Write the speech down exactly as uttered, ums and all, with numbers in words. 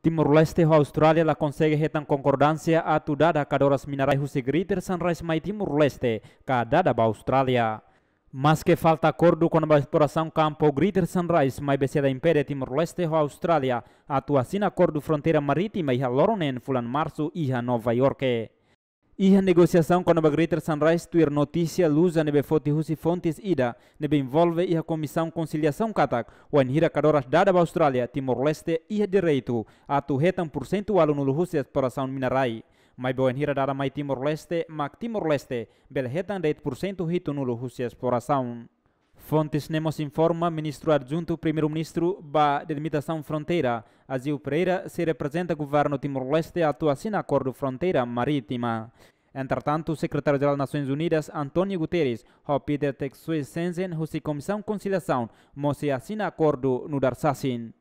Timor-Leste ho Austrália la konsege hetan konkordánsia atu dada kadoras mina-rai husi Greater Sunrise mai Timor-Leste ka dada ba Austrália. Maske falta akordu kona-ba esplorasaun kampu Greater Sunrise, maibé sei la impede Timor-Leste ho Austrália atu asina akordu fronteira marítima iha loron neen fulan Marsu iha Nova Iorke. Iha negosiasaun kona-ba Greater Sunrise, tuir notísia Lusa ne'ebé foti husi fontes ida ne'ebé envolve iha Komisaun Konsiliasaun katak, wainhira kadoras dada ba Austrália, Timor-Leste iha direitu atu hetan pursentu ualunulu husi esplorasaun mina-rai. Maibé wainhira dada mai Timor-Leste, mak Timor-Leste bele hetan de'it pursentu hitunulu husi esplorasaun. Fontes ne'e mós informa Ministru Adjuntu Primeiru-Ministru ba Delimitasaun Fronteira, Agio Pereira, sei reprezenta Governu Timor-Leste atu asina akordu fronteira marítima. Entretantu, Sekretáriu-Jerál Nasoins Unidas, António Guterres, ho Pieter Tetshuis Sensen, husi Komisaun Konsiliasaun, mós sei asina akordu nu'udar sasin.